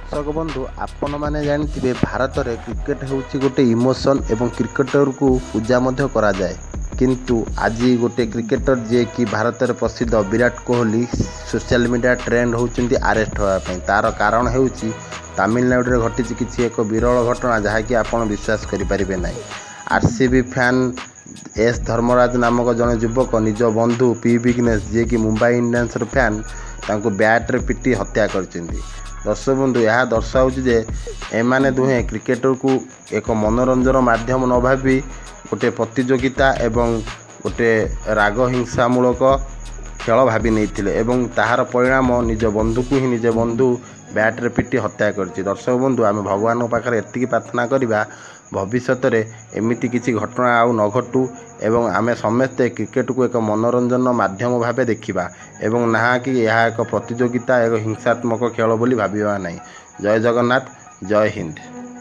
ଦର୍ଶକ ବନ୍ଧୁ, ଆପଣମାନେ ଜାଣିଥିବେ ଭାରତରେ କ୍ରିକେଟ ହେଉଛି ଗୋଟେ ଇମୋସନ୍ ଏବଂ କ୍ରିକେଟରକୁ ପୂଜା ମଧ୍ୟ କରାଯାଏ। କିନ୍ତୁ ଆଜି ଗୋଟେ କ୍ରିକେଟର, ଯିଏକି ଭାରତରେ ପ୍ରସିଦ୍ଧ Virat Kohli, social media trend ହେଉଛନ୍ତି ଆରେଷ୍ଟ ହେବା ପାଇଁ। ତା'ର କାରଣ ହେଉଛି ତାମିଲନାଡ଼ୁରେ ଘଟିଛି କିଛି ଏକ ବିରଳ ଘଟଣା, ଯାହାକି ଆପଣ ବିଶ୍ୱାସ କରିପାରିବେ ନାହିଁ। R C B fan S Dharmaraj ନାମକ ଜଣେ ଯୁବକ ନିଜ ବନ୍ଧୁ ପି ବିଘ୍ନେଶ, ଯିଏକି ମୁମ୍ବାଇ ଇଣ୍ଡିଆନ୍ସର ଫ୍ୟାନ୍, ତାଙ୍କୁ ବ୍ୟାଟ୍ରେ ପିଟି ହତ୍ୟା କରିଛନ୍ତି। ଦର୍ଶକ ବନ୍ଧୁ, ଏହା ଦର୍ଶାଉଛି ଯେ ଏମାନେ ଦୁହେଁ କ୍ରିକେଟକୁ ଏକ ମନୋରଞ୍ଜନ ମାଧ୍ୟମ ନ ଭାବି ଗୋଟେ ପ୍ରତିଯୋଗିତା ଏବଂ ଗୋଟେ ରାଗ ହିଂସାମୂଳକ ଖେଳ ଭାବି ନେଇଥିଲେ ଏବଂ ତାହାର ପରିଣାମ ନିଜ ବନ୍ଧୁକୁ ହିଁ ନିଜ ବନ୍ଧୁ ବ୍ୟାଟ୍ରେ ପିଟି ହତ୍ୟା କରିଛି। ଦର୍ଶକ ବନ୍ଧୁ, ଆମେ ଭଗବାନଙ୍କ ପାଖରେ ଏତିକି ପ୍ରାର୍ଥନା କରିବା, ଭବିଷ୍ୟତରେ ଏମିତି କିଛି ଘଟଣା ଆଉ ନ ଘଟୁ ଏବଂ ଆମେ ସମସ୍ତେ କ୍ରିକେଟକୁ ଏକ ମନୋରଞ୍ଜନ ମାଧ୍ୟମ ଭାବେ ଦେଖିବା ଏବଂ ନା କି ଏହା ଏକ ପ୍ରତିଯୋଗିତା, ଏକ ହିଂସାତ୍ମକ ଖେଳ ବୋଲି ଭାବିବା ନାହିଁ। ଜୟ ଜଗନ୍ନାଥ, ଜୟ ହିନ୍ଦ।